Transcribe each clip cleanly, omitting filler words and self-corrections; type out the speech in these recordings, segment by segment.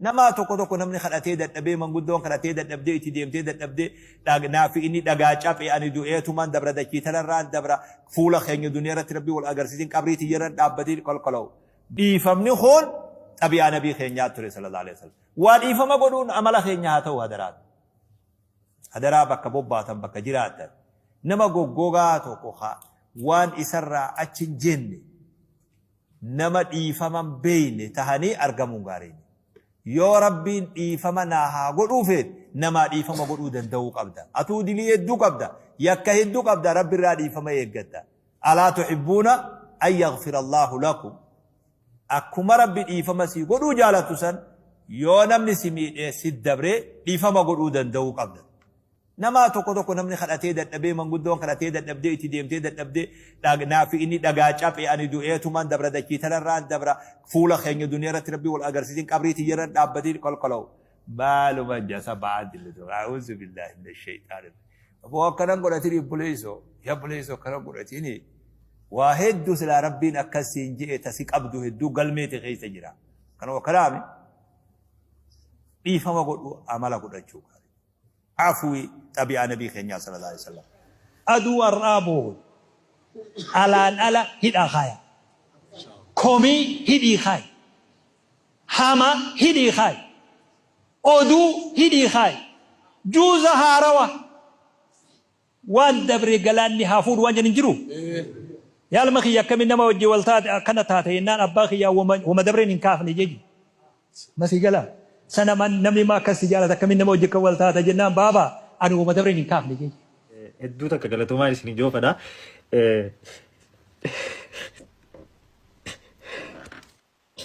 Namaa tokko tokko namni kadhatee dadhabee, manguddoon kadhatee dadhabdee, itti deemtee dadhabdee, naafi inni dhagaa caphe, ani du'eetumaan dabra, dachii tanarraan dabra, fuula keenya duniyaa irratti Rabbi wal agarsiisin, qabrii tiyyarran dhaabbatiin kolkola'u. Dhiifamni kun xabi'aa nabii keenyaa ture sallallahu alaihi wasallam. Waa dhiifama godhuun amala keenya haa ta'u hadaraa. Hadaraa bakka bobbaatan, bakka jiraattan, nama goggogaa tokko ka waan isarraa achi hin jenne, nama dhiifama hin beeyne tahanii argamuun gaarii miti. Yoo Rabbiin dhiifama naa haa godhuu feete, namaa dhiifama godhuu danda'uu qabda. Atuu dilii hedduu qabda, yakka hedduu qabda, Rabbi irraa dhiifama eeggatta. Alaa tuhibbuuna an yaghfira Allaahu lakum. Akkuma Rabbi dhiifama sii godhuu jaalattu san, yoo namni si miidhee si dabre dhiifama godhuu danda'uu qabda. Namaa tokko tokko namni kadhatee dadhabee, manguddoon kadhatee dadhabdee, itti deemtee dadhabdee, naafi inni dhagaa caphe, ani du'eetumaan dabra, dachii tanarraan dabra, fuula keenya duniyaa irratti Rabbi wal agarsiisin, qabrii tiyyarran dhaabbatiin kolkola'u. Maaluma jasa ba'aan dillitu. A'uuzu billaahi mina shayxaani. Aboo akkanan godhatin, obboleessoo. Yaa obboleessoo, akkanan godhatini. Waa hedduu silaa Rabbiin akkas siin je'e tasi qabdu hedduu galmeeti keessa jira. Kanuma akkanaami dhiifama godhu amala godhachuu gaarii. Afwi xabi'aa nabii keenyaa sallallahu alaihi wasallam. Aduu har'aa booda alaan ala hidhaa kaaya. Komii hidhii kaayi. Hama hidhii kaayi. Oduu hidhii kaayi. Juuza haarawa. Waan dabre galaanni haa fuudhu waan jedhan hin jiruu? Yaa ilma kiyya, akkamiin nama wajjin wal taate, akkana taate jennaan, abbaa kiyyaa woma dabreen hin kaafne jeji. Masii galaa. Sana namni maa akkas si jaalata, akkamiin nama wajjin kan wal taata jennaan, baabaa ani woma dabreen hin kaafne jeji. Hedduu takka galatoomaa isinii joofadha.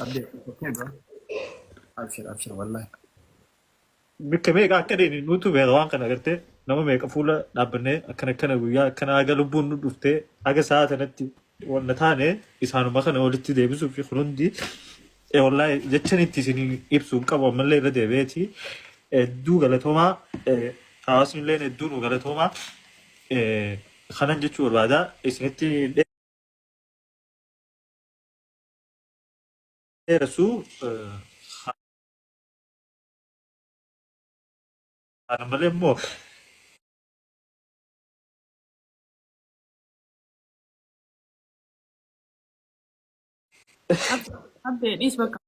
Abdi, it's okay, bro. Abshir, abshir, wallahi. Bikka meeqa akka deemne nutu beeka. Waan kana agartee, nama meeqa fuula dhaabbannee akkana akkana, guyyaa akkana haga lubbuun nu dhuftee haga sa'a sanatti wanna taane isaanuma kana walitti deebisuu fi kun hundi, wallaahi jechan itti isin ibsu hin qabu. Ammallee irra deebi'eeti hedduu galatoomaa, hawaasni illee hedduu nu galatoomaa kanan jechuu barbaada isinitti dheeressu. Kana malee immoo Abdee, dhiis bakka.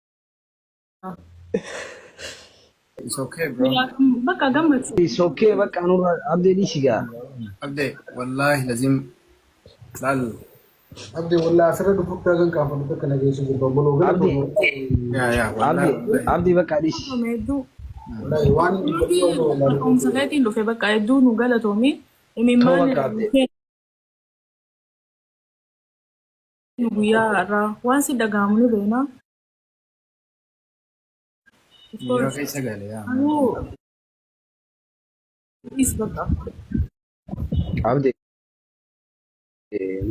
It's okay, bro. Bakka gammachuu. It's okay, bakka nurra abdee dhiisi gaa. Abde, wallahi lazim laal. Abdi, wallahi asirra dhufutti hagan kaafamtu akka nageessu jirtu obboloo Abdi. galatoomuu. Yaa wallahi. Abdi, abdii bakka dhiisi. Galatoomi hedduu. Wallahi waan Nuti kaka'umsa keetiin dhufe, bakka hedduu nu galatoomi. Too Imimmaan bakka abdee. Nu guyyaa har'aa waan si dhaga'amu ni beekna. Of Yeroo course. keessa gale yaa. Anuu dhiis bakka. Abdee,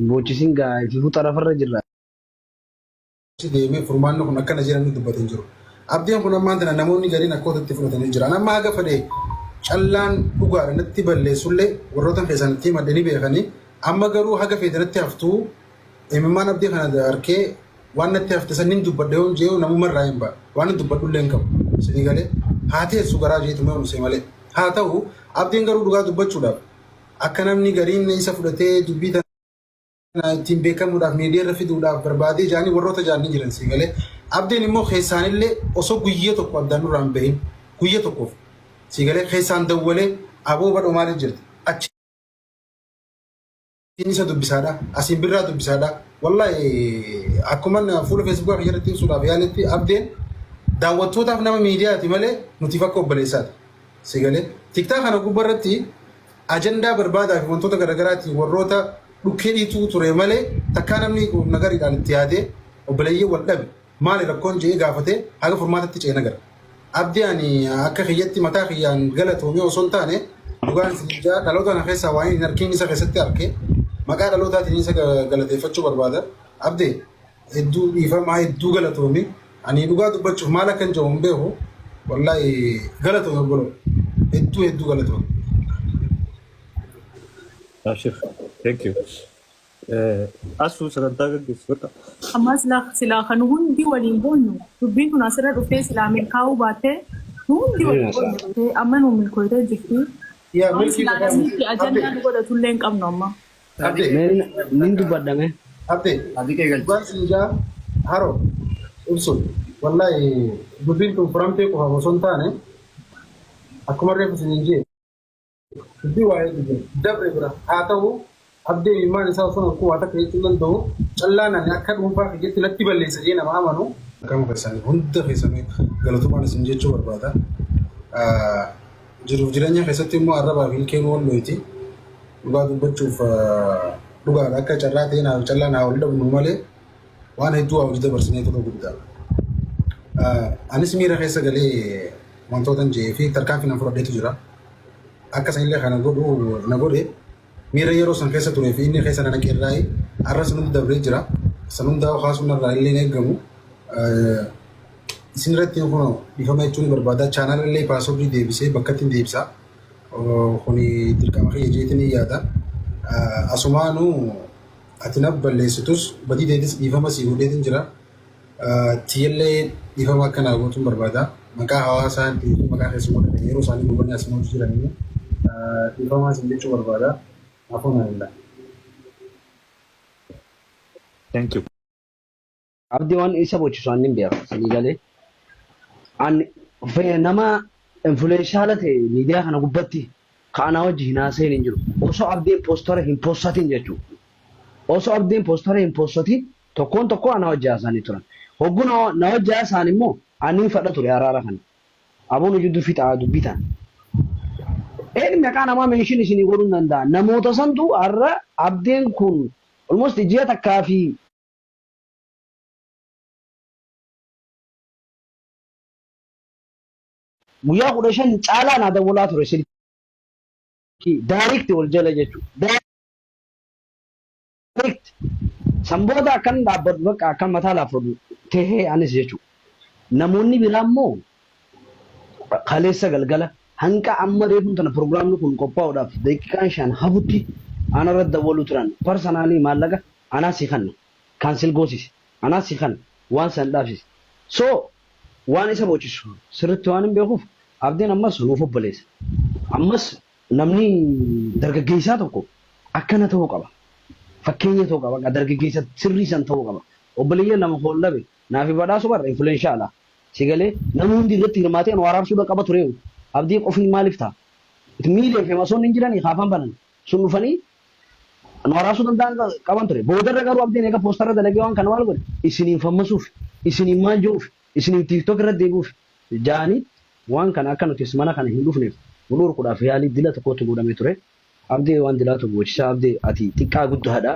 bochisin gaa, ififuu xarafarra jirra. Deemee furmaanni kun akkana jedhamni dubbate hin jiru. Abdiin kun ammaan tana namoonni gariin akkoota itti fudhatanii jiran. Amma haga fedhe callaan dhugaadha natti balleessullee, warroota keessan itti himadhe ni beekanii. Amma garuu haga feete natti haftuu, imimmaan abdii kana harkee waan natti hafte san nin dubbadha yoon jee'u namumarraa hin ba'a. Waan hin dubbadhullee hin qabu. Isinii galee haa teessu garaa jeetu mee onusee malee. Haa ta'u, abdiin garuu dhugaa dubbachuudhaaf akka namni gariin isa fudhatee dubbii tana ittiin beekamuudhaaf miidiyaa irra fiduudhaaf barbaadee jaanii warroota jaanii jiran sii galee. Abdiin immoo keessaanillee osoo guyyaa tokko addaan nurraa hin bahin, guyyaa tokkoof sii galee, keessaan dawwalee aboo badhoo maaliif jirti achiin isa dubbisaadha, asiin birraa dubbisaadha. Wallahi akkuma fuula Feesbuukaa kiyya irratti ibsuudhaaf yaaletti, abdeen daawwattootaaf nama miidiyaati malee nutiif akka obboleessaati sii galee. TikTok kana gubbaa irratti ajandaa barbaadaa fi wantoota garaagaraatiin warroota dhukkee dhiituu ture malee, takkaa namni nagariidhaan itti yaadee obboleeyyee wal dhabe maali rakkoon jedhee gaafatee haga furmaatatti ceena gara. Abdii, ani akka kiyyatti mataa kiyyaan galatoomee osoo hin taane, dhugaan isin jaa, dhaloota kana keessaa waan hin arkin isa keessatti arke, maqaa dhalootaatiin isa galateeffachuu barbaada. Abdee, hedduu dhiifamaa, hedduu galatoomi. Ani dhugaa dubbachuuf maal akka hin jiru hin beeku. Wallaahi galatoomi obboloo. Hedduu hedduu galatoomi. Abshir. Thank you. Asuu sagantaa gaggeessu bakka. Amma silaa kan hundi waliin boonyu dubbiin kun asirra dhuftee silaa milkaa'uu baattee nu hundi waliin boonyu amma nu milkooytee jirti. Yaa Amma milkii silaa qofa namni miti. itti ajandaa nu godhatullee hin qabnu amma. Abdee. Mee nin dubbadha mee. Abdee. Sadiqee galchi. Dhugaan siin jaa haroo ibsu wallahi dubbiin tun furamtee qofaaf osoo hin taane akkuma reefu isiniin jee dubbii waa'ee dubbii dabre bira haa ta'u abdee imimmaan isaa osoo akkuu waa takka jechuu danda'u callaan ani akka dhuunfaa kiyyatti natti balleessa jee nama amanu. Akkama keessanii hunda keessanii galatumaan isin jechuu barbaada. Jiruuf jireenya keessatti immoo arrabaa fi ilkeen wal loyti. Dhugaa dubbachuuf dhugaadha akka carraa ta'e naaf callaa naa wal dhabnu malee waan hedduu waa hojii dabarsinee turre guddaa. Anis miira keessa galee wantoota hin jee fi tarkaanfii nan fudhadheetu jira. Akka sanillee kana godhu na godhe miira yeroo san keessa turee fi inni keessa na naqe irraa har'a san hunda dabree jira. San hundaa kaasuun narraa illee hin eegamu. Isin irratti kun dhiifama jechuun ni barbaada. Chaanaala illee paaswordii deebisee bakka ittiin deebisa. Kuni dirqama kiyya jeetiin ni yaada. Asumaanuu ati na balleessitus badii teetis dhiifama sii godheetiin jira. Tiyyallee dhiifama akka naa gootuun barbaada. Maqaa hawaasaa fi maqaa keessummoota keenya yeroo isaanii gubanii asuma hojii jiranii dhiifamaa isin jechuu barbaada. Afuun alillah. Thank you. Abdii waan isa bochisu annin beeka sanii galee. An nama influenshaala ta'e miidiyaa kana gubbatti ka anaa wajji hin haasa'in hin jiru. Osoo abdiin poostara hin postatin jechuudha. Osoo abdiin poostara hin postatin tokkoon tokkoo anaa wajji haasa'anii turan. Hogguu na wajji haasa'an immoo ani fadha ture araara kana. Aboon hojii fixaa dubbii tana. Een maqaa namaa mention isinii godhuu hin danda'a. Namoota santu har'a abdeen kun almost ji'a takkaa fi guyyaa 15 caalaa naa dawwalaa ture silkii direct wal jala jechuudha. Direct. San booda akkan dhaabbadhu bakka akkan mataa laaffadhu tahee anis jechuudha. Namoonni biraa immoo kaleessa galgala hanqa amma reefuun tana pirogiraamni kun qophaa'uudhaaf daqiiqaan 5 hafutti anarra dawwaluu turan. Personally maallaqa anaa si kanna cancel goosisi anaa si kanna waan san dhaabsisi. So waan isa boochisu sirritti waan hin beekuuf abdiin ammas nuuf obboleessa. Ammas namni dargaggeessaa tokko akkana ta'uu qaba. Fakkeenya ta'uu qaba. Dargaggeessa sirrii san ta'uu qaba. Obboleeyyan lama hool dhabe naafi badhaasu barra influenshaala. Si galee namni hundi irratti hirmaatee nu araarsuu qaba ture. Abdii qofni maaliif ta'a? Miiliyoon feemasoonni hin jiranii kaafan banan sun dhufanii nu araarsuu danda'an qaban ture. Boodarra garuu abdiin eega poostarra dalagee waan kana maal godhe isiniin fammasuuf isiniin maal jiruuf isiniin TikTok irra deebi'uuf ja'anii waan kana akka nuti mana kana hin dhufneef nu dhorkuudhaaf yaalii dila tokkotu godhamee ture. Abdii waan dilaatu bochisaa abdii ati xiqqaa guddaadha.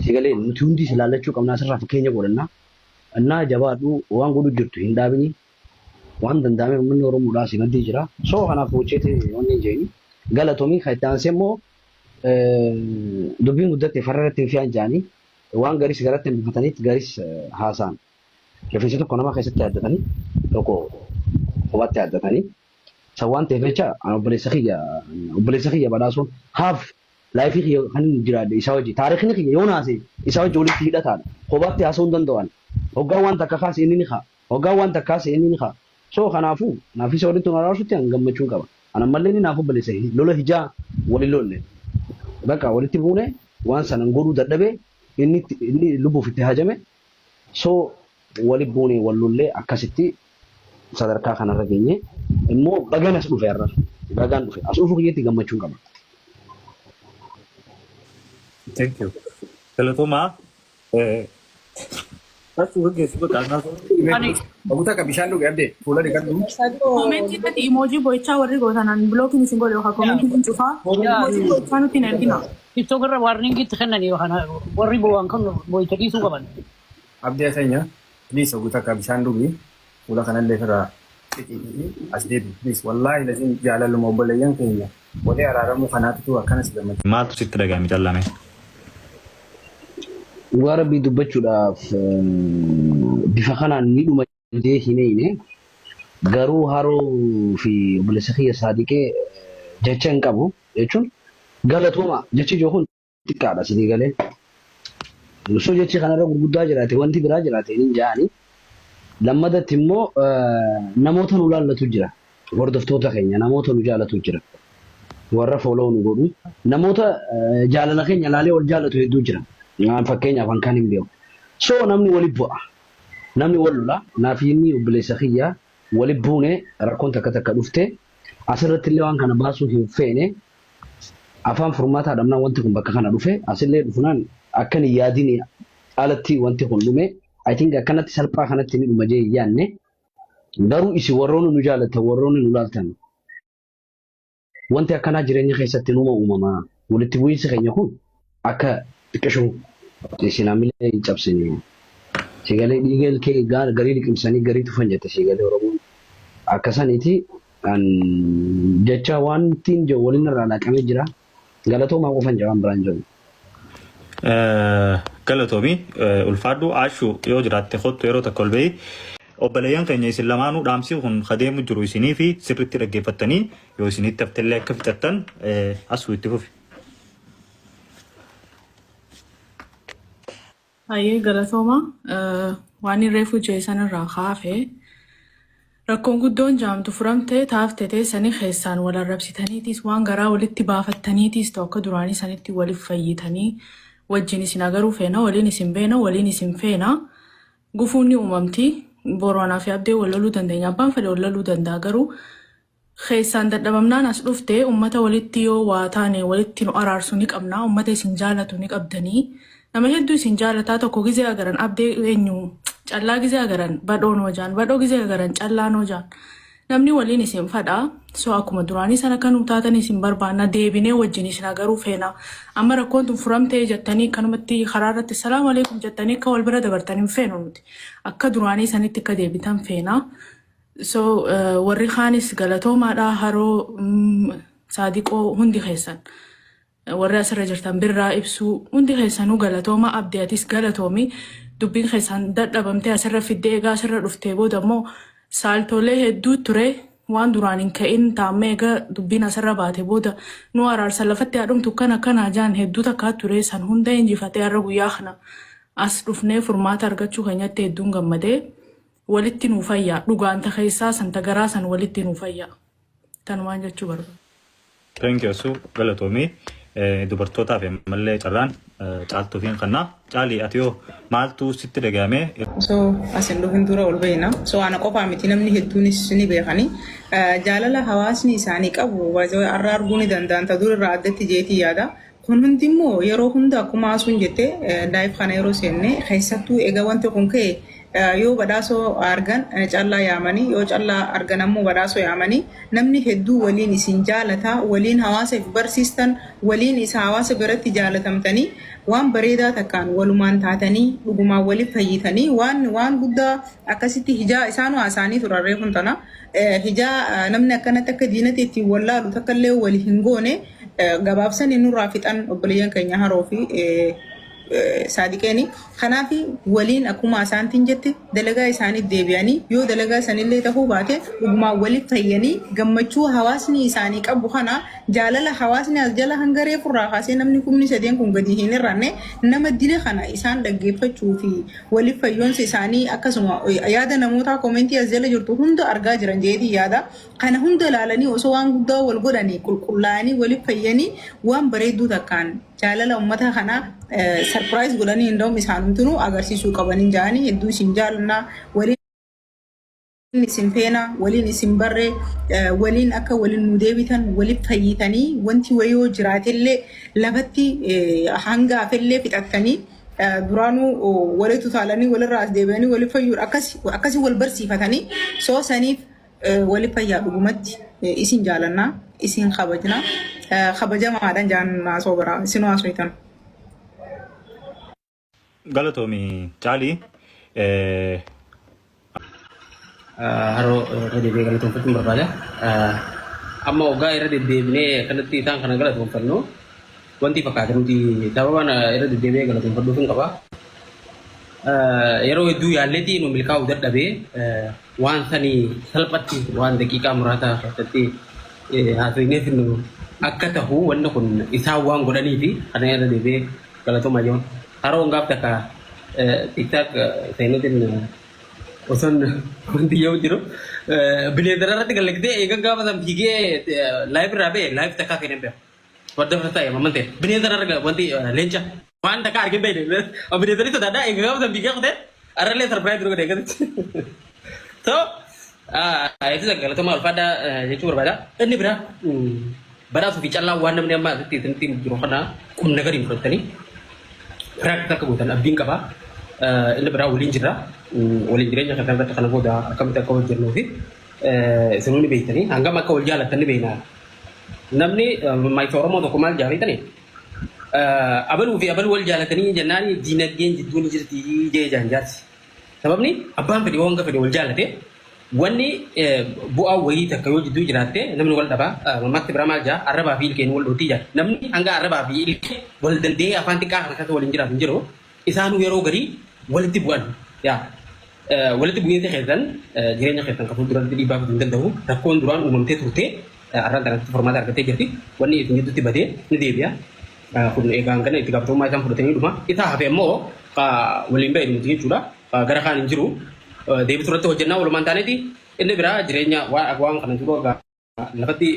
Si galee nuti hundi si laallachuu qabna asirraa fakkeenya godhanna. Innaa jabaadhu waan godhu jirtu hin dhaabini. Waan danda'ame uummanni Oromoodhaa si maddii jira. So kanaaf bocheeti wanni hin jeeni. Galatoomii kan itti aansee immoo dubbiin guddatte farra irratti hin fe'an jedhanii waan garis garatti hambifataniitti garis haasa'an. Rifeensa tokko nama keessatti yaaddatanii tokko kophaatti yaaddatanii san waan ta'eef jecha ani obboleessa kiyya badhaasuun haaf life kiyya kan inni jiraadhe isaa wajji taarikhni kiyya yoo naase isaa wajji walitti hidhataadha. Kophaatti haasa'uu hin danda'an. Hoggaan waan takka kaase inni ni ka'a. Hoggaan waan takka kaase inni ni ka'a. So kanaafuu naaf isa walitti nu araarsutti an gammachuun qaba. An ammallee inni naaf obboleessa lola hijaa waliin lolle. Bakka walitti buune waan sanan godhuu dadhabee inni lubbuuf itti hajame. So wali buune wal lollee akkasitti sadarkaa kanarra geenye immoo bagan as dhufe har'a bagaan dhufe as dhufu kiyyetti gammachuun qaba. Thank you. Galatoomaa. Asuu gaggeessu bakka annaa Ani Abuta ka bishaan dhuge abdee fuula dhiqadhu. Koomentii irratti emoji boo'ichaa warri gootanan blockiin isin godhe yookaan koomentiin kun cufaa emoji boo'ichaa nutti hin ergina. TikTok irra warning itti kennanii yookaan warri bo'aan kan boo'icha dhiisuu qaban. Abdee keenya please abuta ka bishaan dhugi fuula kanallee irraa dhiqii as deebi please wallaahi lazim jaalaluma obboleeyyan keenya walii araaramuu kanaatu akkanas gammachiisa. Maaltu sitti dhaga'ame callame? Dhugaa rabbii dubbachuudhaaf bifa kanaan ni dhuma jedhee hin eeyne garuu haroo fi obboleessa kiyya saadiqee jecha hin qabu jechuun galatooma jechi jiru kun xiqqaadha sinii galee. Osoo jechi kanarra gurguddaa jiraate wanti biraa jiraate hin ja'ani. Lammadatti immoo namoota nu laallatu jira. Hordoftoota keenya namoota nu jaalatu jira. Warra follow nu godhu. Namoota jaalala keenya laalee wal jaalatu hedduu jira. Fakkeenyaaf an kan hin beeku. So namni wali bu'a. Namni wal lola. Naaf inni obboleessa kiyya wali buune rakkoon takka takka dhufte. Asirratti illee waan kana baasuu hin feene. Afaan furmaataa dhabnaan wanti kun bakka kana dhufe. Asillee dhufnaan akkan hin yaadin alatti wanti kun dhume. I think akkanatti salphaa kanatti ni dhuma jee hin yaadne. Garuu isin warroonni nu jaalatan warroonni nu laaltan wanti akkanaa jireenya keessatti numa uumamaa. Walitti bu'iinsi keenya kun akka xiqqishuu isin hamilee hin cabsine. Sigalee dhiiga ilkee garii liqimsanii garii tufan jette sigalee Oromoon. Akkasaniiti an jecha wantiin jiru waliin irraa laaqamee jira. Galatoomaa qofan jira waan biraan jiru. Galatoomi ulfaadhu Aashu yoo jiraatte kottu yeroo takka ol bahi. Obboleeyyan keenya isin lamaanuu dhaamsi kun kadeemu jiru isinii fi sirriitti dhaggeeffattanii yoo isinitti haftellee akka fixattan asuu itti fufi. Hayyee galatooma. Waan inni reefu jee sanirraa kaafee rakkoon guddoon jaamtu furamte taafte teessanii keessaan wal arrabsitaniitis waan garaa walitti baafattaniitis ta'u akka duraanii sanitti waliif fayyitanii wajjin isin agaruu feena waliin isin beena waliin isin feena. Gufuun ni uumamti. Boru anaa fi abdee wal loluu dandeenya. Abbaan fedhe wal loluu danda'a garuu keessaan dadhabamnaan as dhufte ummata walitti yoo waa taane walitti nu araarsu ni qabna. Ummata isin jaalatu ni qabdanii. Nama hedduu isin jaalataa tokko gizee agaran abdee eenyu callaa gizee agaran badhoo noojaan badhoo gizee agaran callaa noojaan. Namni waliin isin fadha. So akkuma duraanii sana kan taatan isin barbaanna deebinee wajjin isin agaruu feena. Amma rakkoon tun furamtee jettanii kanumatti karaa irratti salaamu alaikum jettanii akka wal bira dabartan hin feenu nuti. Akka duraanii sanitti akka deebitan feena. So warri kaanis galatoomaadha haroo saadiqoo hundi keessan. Warri asirra jirtan birraa ibsuu hundi keessanuu galatooma abdii atis galatoomi dubbiin keessan dadhabamtee asirra fiddee egaa asirra dhuftee booda immoo saaltolee hedduu ture waan duraan hin ka'in taammee egaa dubbiin asirra baate booda nu araarsa lafatti haadhumtu kana kana jaan hedduu takkaa ture san hunda injifatee har'a guyyaa kana as dhufnee furmaata argachuu keenyatti hedduun gammadee walitti nuu fayyaa dhugaan ta keessaa san ta garaa san walitti nuu fayyaa tanumaan jechuu barbaada. Thank you Asuu galatoomii dubartootaaf ammallee carraan caaltuu fi kannaa caalii ati yoo maaltu sitti dhagahame? Osoo as hin dhufin dura ol beekna. So ana qofaa miti namni hedduunis ni beekani. Jaalala hawaasni isaanii qabu har'a arguu ni danda'an ta dur irraa addatti jeetii yaada. Kun hundi immoo yeroo hunda akkuma asuun jette live kana yeroo seenne keessattuu egaa wanti kun ka'e yoo badhaasoo argan callaa yaamanii yoo callaa argan ammoo badhaasoo yaamanii namni hedduu waliin isin jaalata waliin hawaasa if barsiistan waliin isa hawaasa biratti jaalatamtanii waan bareedaa takkaan walumaan taatanii dhugumaan waliif fayyitanii waan waan guddaa akkasitti hijaa isaanuu haasa'anii turan reefuun tana hijaa namni akkanatti akka diinatti ittiin wallaalu takka illee wali hin goone gabaabsanii nurraa fixan obboleeyyan keenya haroo fi saadiqeeni. Kanaaf waliin akkuma asaantiin jette dalagaa isaanii deebi'anii yoo dalagaa sanillee ta'uu baate dhugumaan waliif fayyanii gammachuu hawaasni isaanii qabu kana jaalala hawaasni as jala hanga reefurraa kaasee namni 3,000 kun gadi hin hir'anne nama dile kana isaan dhaggeeffachuu fi waliif fayyoonsa isaanii akkasuma yaada namootaa koomentii as jala jirtu hunda argaa jiran jeetii yaada. Kana hunda ilaalanii osoo waan guddaa wal godhanii qulqullaa'anii waliif fayyanii waan bareedduu takkaan jaalala uummata kanaa surprise godhanii hin da'um isaanumtinuu agarsiisuu qabanii ja'anii hedduu isin jaalannaa waliin isin feena waliin isin barree waliin akka waliin nu deebitan waliif fayyitanii wanti wayoo jiraatellee lafatti hanga hafellee fixattanii duraanuu walitti utaalanii walirraa as deebi'anii waliif fayyuudha akkasi wal barsiifatanii soo saniif waliif fayyaa dhugumatti isin jaalannaa isin kabajnaa kabajamaadhaan jaannaa soo biraa isin haasoftan. Galatoomi caalii. Haroo irra deebi'ee galatoonfachuun barbaada. Amma waggaa irra deddeebinee akkanatti isaan kana galatoonfannu wanti fakkaata nuti sababaan irra deddeebi'ee galatoonfadhuuf hin qaba. Yeroo hedduu yaalleetii nu milkaa'uu dadhabee waan sanii salphatti waan daqiiqaa muraasa keessatti haasofneef nu akka tahu wanni kun isaan waan godhanii fi kana irra deebi'ee galatoomaa jiru. Haroon gaaf takka TikTok seenuutiin osoon wanti yoo jiru bineensara irratti gallaqtee eegan gaafa san fiigee live irraa ba'e live takkaa seenee beeku. Wadda ta'e mamman ta'e bineensara irra wanti leenca waan takka argee beekne bineensarri sodaadhaa eegan gaafa san fiigee kutee arrallee surprise dura godhe eegasitti. So itti galatoomaa ulfaadhaa jechuu barbaada. Inni biraa badhaasuu fi callaa waan namni amma asitti isinitti jiru kana qubna gadiin fudhattanii practice akka gootan abdiin qaba. Inni biraa waliin jirra. Waliin jireenya kana irratti kana booda akkamitti akka hojjennuu fi isinuu ni beektanii hangam akka wal jaalattan ni beekna. Namni maayikii Oromoo tokko maal jaalatanii abaluu fi abaluu wal jaalatanii jennaan diinagdeen jidduu ni jirti jee jaan jaarsi. Sababni abbaan fedhe waan fedhe wal jaalate wanni bu'aa wayii takka yoo jidduu jiraatte namni wal dhabaa. Mammaakti biraa maal jaa arrabaa fi ilkeen wal dhootii jaa. Namni hanga arrabaa fi ilkee wal danda'ee afaan xiqqaa kana keessa waliin jiraatu hin jiru. Isaanuu yeroo garii walitti bu'an. Yaa walitti bu'iinsi keessan jireenya keessan kan fuulduratti dhiibbaa fiduu hin danda'u. Rakkoon duraan uumamtee turte arraan kanatti furmaata argattee jirti. Wanni isin gidduutti badee ni deebi'a. Kun egaa hangana itti gaafatamummaa isaan fudhatanii dhuma. Isa hafe immoo waliin ba'e nuti jechuudha. Gara kaan hin jiru. Deebisu irratti hojjennaa walumaan taaneeti. Inni biraa jireenya waan kana dura lafatti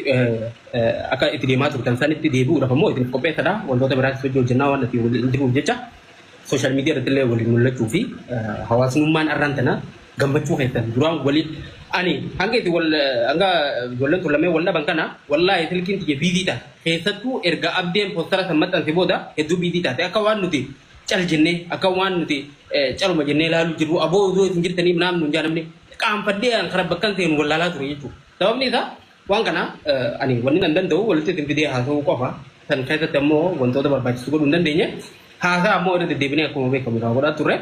akka itti deemaa turtan sanitti deebi'uudhaaf ammoo isin qopheessadha. Wantoota biraas hojii hojjennaa waan nuti waliin jiruuf jecha social media irratti illee waliin mul'achuu fi hawaasummaan arraan tana gammachuu keessan duraan waliin ani hanga itti wal hanga ijoolleen tun lameen wal dhaban kana wallaahi silkiin tiyya busy taate keessattuu erga abdeen poster san maxxanse booda hedduu busy taate akka waan nuti cal jennee akka waan nuti caluma jennee ilaaluu jirru aboo osoo isin jirtanii naam nuun jaa namni qaanfadhee an kara bakkan seenu wallaalaa ture jechuudha. Sababni isaa waan kana ani wanni nan danda'u walitti isin fidee haasa'uu qofa. San keessatti ammoo wantoota barbaachisu godhuu hin dandeenye. Haasaa ammoo irra deddeebinee akkuma beekamu irraa godhaa turre.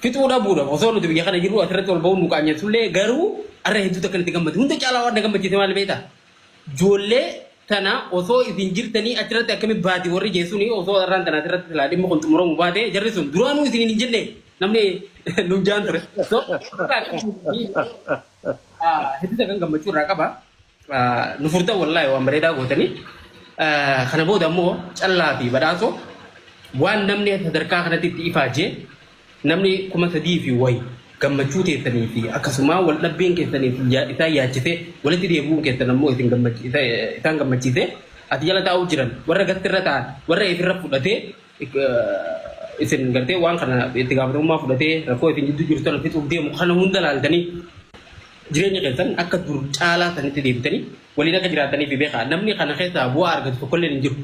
Fixuu dhabuudhaaf osoo nuti biyya kana jirru asirratti ol ba'uun nu qaanyessullee garuu arra hedduu takka itti gammade. Hunda caalaa waan na gammachiise maal beektaa? Ijoollee tana osoo isin jirtanii achirratti akkami baati warri jeessuuni osoo arraan tana asirratti silaa dhimmi kun xumuramu baate jarri sun duraanuu isiniin hin jenne namni nuun jaan ture. So hedduu takkan gammachuu irraa qaba. Nu furtan wallaahi waan bareedaa gootanii. Kana booda ammoo callaa fi badhaasoo waan namni sadarkaa kanatti itti ifaajee namni 3000 fi wayi gammachuu teessanii fi akkasuma wal dhabbiin keessanii fi isaan yaachisee walitti deebi'uun keessan ammoo isin isaan gammachiisee ati jala taa'uu jiran warra gastirra ta'an warra ifirra fudhatee isin gartee waan kana itti gaafatamummaa fudhatee rakkoo isin jidduu jirtu sana fixuuf deemu kana hunda laaltanii jireenya keessan akka dur caalaa sanitti deebitanii waliin akka jiraatanii fi beekaa namni kana keessaa bu'aa argatu tokkollee hin jiru.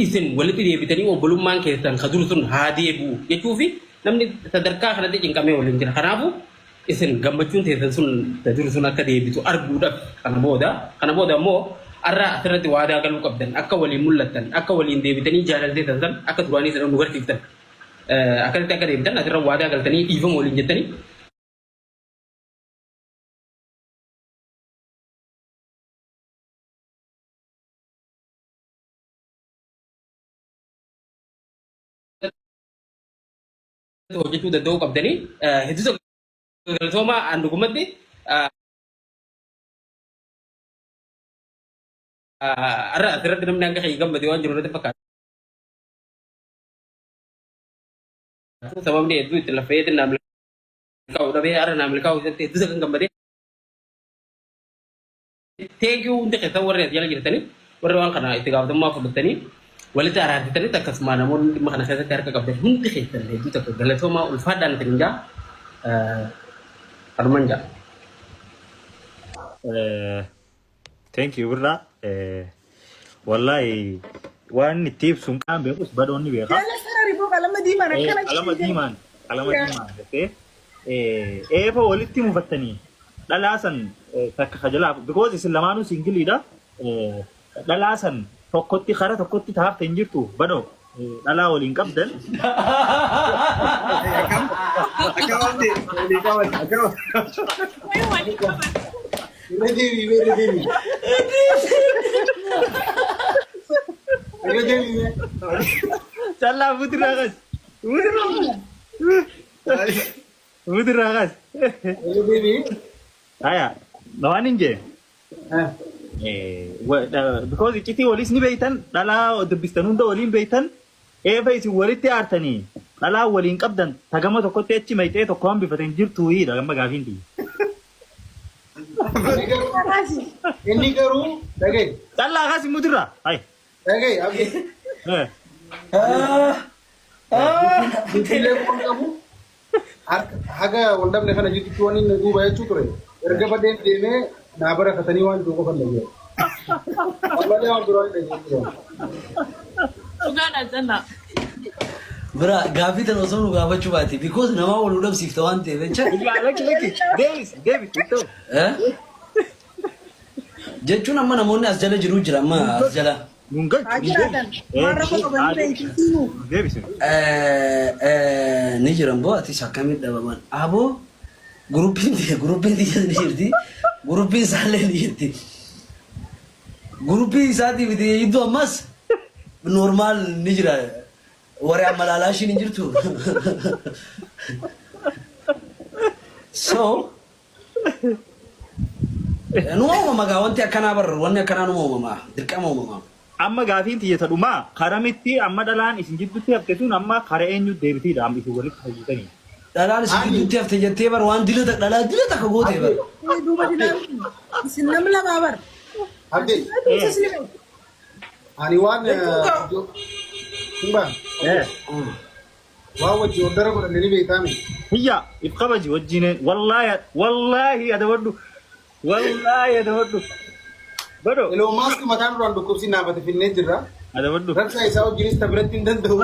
Isin walitti deebitanii obbolummaan keessan ka dur sun haa deebi'u jechuu fi namni sadarkaa kanatti cinqamee waliin jira. Kanaafuu isin gammachuun teessan sun ta dur sun akka deebitu arguudhaaf kana booda ammoo arraa asirratti waadaa galuu qabdan akka waliin mul'attan akka waliin deebitanii jaalalteessan san akka duraanii sana nu garsiiftan akkasitti akka deebitan asirra waadaa galtanii dhiifama waliin jettanii hojjechuu danda'uu qabdanii hedduu galatoomaa an dhugumatti har'a asirratti namni hanga kiyya gammade waan jiru irratti fakkaata. Sababni hedduu itti laffeetiin naa milkaa'u dhabee har'a naa milkaa'u isatti hedduu kan gammade. Thank you hundi keessan warri as jala jirtanii warri waan kana itti gaafatamummaa fudhattanii walitti araarsitanis akkasuma namoonni dhimma kana keessatti harka qabdan hundi keessan hedduu takka galatoomaa ulfaadhaan isin jaa kanuman jaa. Thank you birraa. Wallahi waan itti ibsu hin qaban beekus badhoonni beeka. Jala sarari boo qalama diimaan akkana Qalama diimaan qalama diimaan jettee eefa walitti mufattanii dhalaa san takka kajalaa because isin lamaanuu single iidha. Dhalaa san tokkotti kara tokkotti taafte hin jirtu badhoo dhalaa waliin qabdan. Akkam akkam abdi walii qaban akkam. Irra deebii irra deebii. Irra deebii. Callaa fuutirraa kas. Fuutirraa kas. Fuutirraa kas. Irra deebii. Haya, waan hin jee. Because iccitii waliis ni beeytan, dhalaa dubbistan hunda waliin beeytan. Eefa isin walitti aartanii dhalaa waliin qabdan ta gama tokkotti achi mayxee tokko hambifate hin jirtuuyiidha amma gaafiin tiyya. Inni garuu inni garuu dhaga'i Callaa kaasi mutirraa. Hay. dhaga'i abdi Gidduulee waan qabu haga wal dhabne kana jidduutti waan inni duuba jechuu ture. Erga badeen deemee naa barakatanii waan jiru qofan dhaga'e. Ammallee waan biroo hin dhageenye. Dhugaadha callaa. Bira gaaffii tana osoo nu gaafachuu baate because namaa wal nu dhabsiifta waan ta'eef jecha. Illaa lakki lakki deebisi deebisi ittoo. Eh? Jechuun amma namoonni as jala jiru jira amma as jala. Nun galchu Haa nun jiraatan. deebisi. Waan rakkoo qaban ni beeksisiinu. Nun deebisi. Eh, eh, ni jiran boo atis akkamitti dhabaman aboo guruppiin guruppiin tiyya ni jirti guruppiin isaallee ni jirti guruppii isaatii miti iddoo ammas normaal ni jira warri amma laalaa ishiin hin jirtu so numa uumama gaa wanti akkanaa bar wanni akkanaa numa uumama dirqama uumama. Amma gaafiin tiyya ta dhumaa karamitti amma dhalaan isin jidduutti hafte sun amma kara eenyu deebitiidha amma isin walitti fayyitanii. Dhalaan isin gidduutti hafte jettee bar waan dila takka dhalaa dila takka goote bar. Duuba dilaan isin nam lamaa bar. Abdi, ani waan Simbaan waan wajji ordara godhanne ni beektaami. Hiyya if kabaji wajjin wallaahi wallaahi adabadhu wallaahi adabadhu. Bado Elon Musk mataan duraan dhukkubsi naafate finnee jirra. adabadhu. Rabsaa isaa wajjinis ta biratti hin danda'u.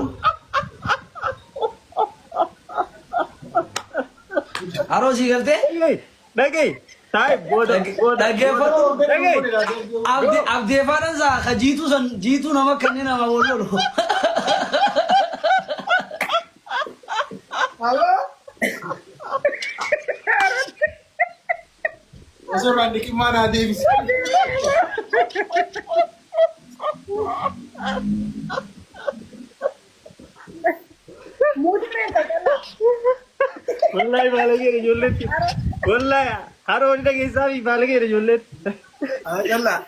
Haroo sii galtee? Dhaga'i taa'e booda booda. Dhaggeeffadhu. Dhaga'i. Abdi abdeefaadhaan saa ka jiituu san jiituu nama kanneen nama wal lolu. Osoo irraan dhiqimmaa naa deebise. Muutii meeqa callaa? Wallaahi baalageedha ijoolleetti. Wallaahi haroo ni dhageessaa fi baalageedha ijoolleetti. Callaa.